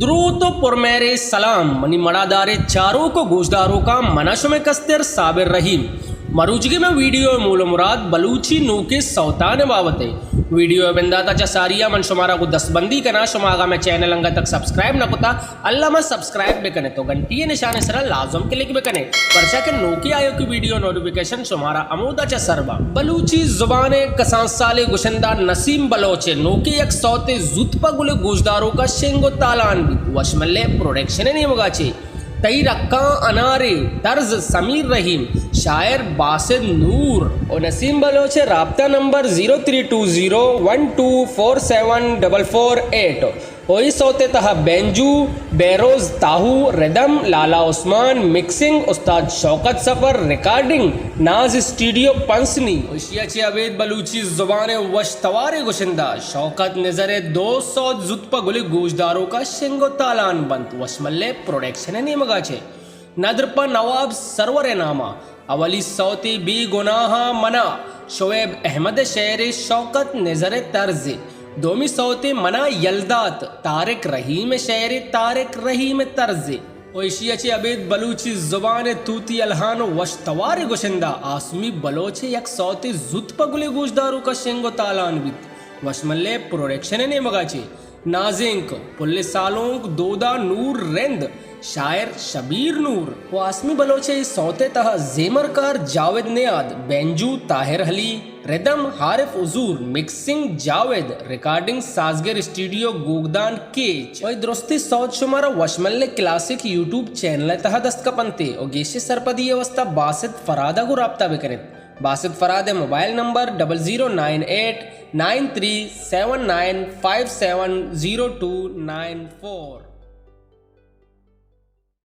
دروت و پرمہرے سلام منی مڑادارے چاروک و گوشداروکاں، منا شمئے کستر صابر رحیم۔ مروچگی مئے ویڈیو مول و مراد بلوچی نوکیں سوتان بابت ہے۔ ویڈیو بنداتا چہ ساریا من شمارا گو دستبندی کنا، شما اگا مئے چینل انگا تک سبسکرائب نہ کتا، الما سبسکرائب بکنے تو گھنٹی نشان سرا لازم کلک بکنے، پرچا کہ نوکی آیوکی ویڈیو نوٹیفیکیشن شمارا ہمودا چہ سر با۔ بلوچی زبان کسان سالے گشندہ نسیم بلوچ نوکی یک سوتے زوت پہ گل گوشداروکا شنگ و تالان بیت۔ وشملے پروڈکشن نیمگا چے تئی رکاں انارے، طرز سمیر رحیم، شاعر باسط نور۔ و نسیم بلوچ رابطہ number zero three two zero one two four seven double four eight. و ای سوتے تہا بینجو، بیروز تاہو، ردم، لالا عثمان، مکسنگ، استاد شوکت سفر، ریکارڈنگ، ناز اسٹوڈیو پنسنی۔ و اشیا چہ ابید بلوچی زبان وش توارے گشندہ شوکت نظر دو سوت زوت پہ گل گوشداروکا شنگ و تالان بنت۔ وشملے پروڈکشن نیمگا چے ندر پہ نواب سرور ناما۔ اولی سوتے بے گناہ منا، شعیب احمد شعر شوکت نظر طرز۔ دومی سوتے منا یلدات، طارق رحیم شعر طارق رحیم طرز۔ و اشیا چہ ابید بلوچی زبان توتی الہان وش توارے گشندہ آسمی بلوچ یک سوتے زوت پہ گل گوشداروکا شنگ و تالان بیت۔ وشملے پروڈکشن نیمگا چے نازینک، پل سالونک، دودا نور رند، شاعر شبیر نور۔ و آسمی بلوچ ای سوتے تہا زیمرکار جاوید نیاد، بینجو طاہر علی، ردم عارف حضور، مکسنگ جاوید، ریکارڈنگ سازگر اسٹوڈیو گوگدان کیچ۔ و ای درستی سوت شمارا وشمل کلاسک یوٹیوب چینل تہا دست کپنتے و گیشے سرپدی واسطہ باسط فرادہ گو رابطہ بکنت۔ Basit Farad mobile number double zero nine eight nine three seven nine five seven zero two nine four.